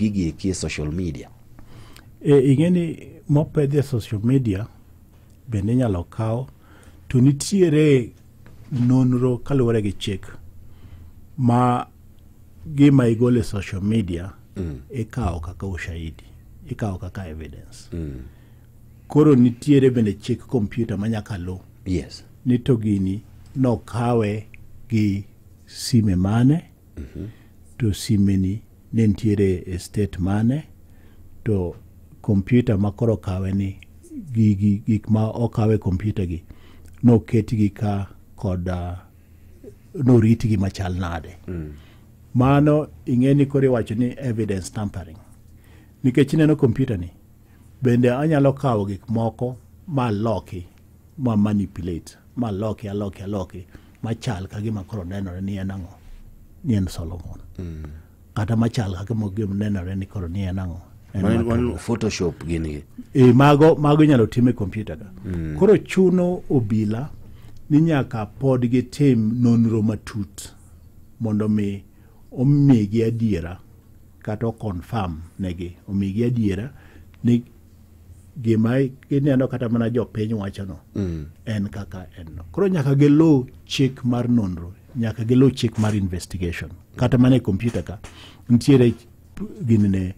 gigi eki e social media. Ing'e ni mopedhi e social media bende inyalo kaw, to nitiere nonro kaluwore gi chik ma gima igolo e social media ikawo kaka ushahidi, ikawo kaka evidence. Koro nitiere bende chik kompyuta ma nyaka luw ni to gini nokawe gi sime mane, to sime ni ne nitiere e state mane, to kompyuta ma koro kawe ni gigi gik ma okawe kompyuta gi noketgi ka kod noritgi machal nade. Mano ing'e ni koro iwacho ni evidence tampering, nikech ineno kompyuta ni bende anyalo kawo gik moko ma loki, ma manipulate, ma loki aloki aloki machal ka gima koro nenore ni en ang'o, ni en Solomon, kata machal ka gima nenore ni koro ni en ang'o, en Mano Photoshop gini. E, mago inyalo tim e kompyuta ka. Koro chuno obila ni nyaka pod gitim nonro matut mondo mi omigi adiera kata o confirm negi, omigi adiera ni gima gineno kata mana jopiny wachono en kaka en no. Koro nyaka giluw chik mar nonro, nyaka giluw chik mar investigation. Kata mana e kompyuta ka nitiere ginene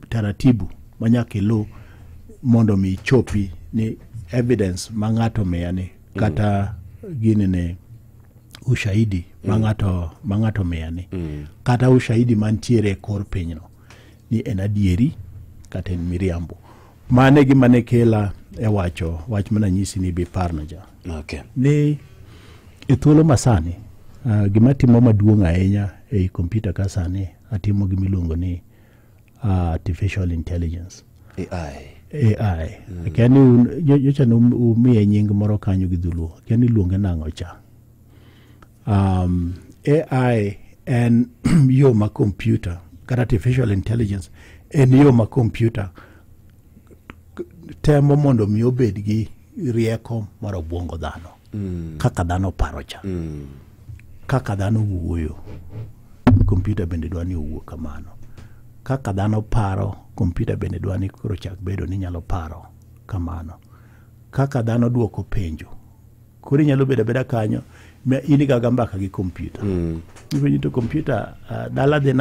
taratibu ma nyaka iluw mondo mi ichopi ni evidence ma ng'ato omiya ni kata ginene ushahidi ma ng'ato omiya ni kata ushahidi mantiere e kor pinyno ni en adieri kata en miriambo. Mano e gima ne kela e wacho wach mana nyisi ni biparno ja. Ni e thuolo masani gima timo maduong' ahinya ei kompyuta ka sani atimo gima iluongo ni artificial intelligence. AI. AI. Akia ni nyocha ne umiye nying moro kanyo gi dholuo. Akia ni iluonge nang'o cha. AI en yo ma kompyuta kata artificial intelligence en yo ma kompyuta temo mondo mi obed gi rieko mar obwongo dhano. Kaka dhano paro cha. Kaka dhano wuoyo. Kompyuta bende dwa ni owuo kamano. Kaka dhano paro, kompyuta bende dwa ni koro chak bedo ni nyalo paro kamano. Kaka dhano duoko penjo. Koro inyalo bedo abeda kanyo, ma in igaga mbaka gi kompyuta. Ipenjo to kompyuta dala dhi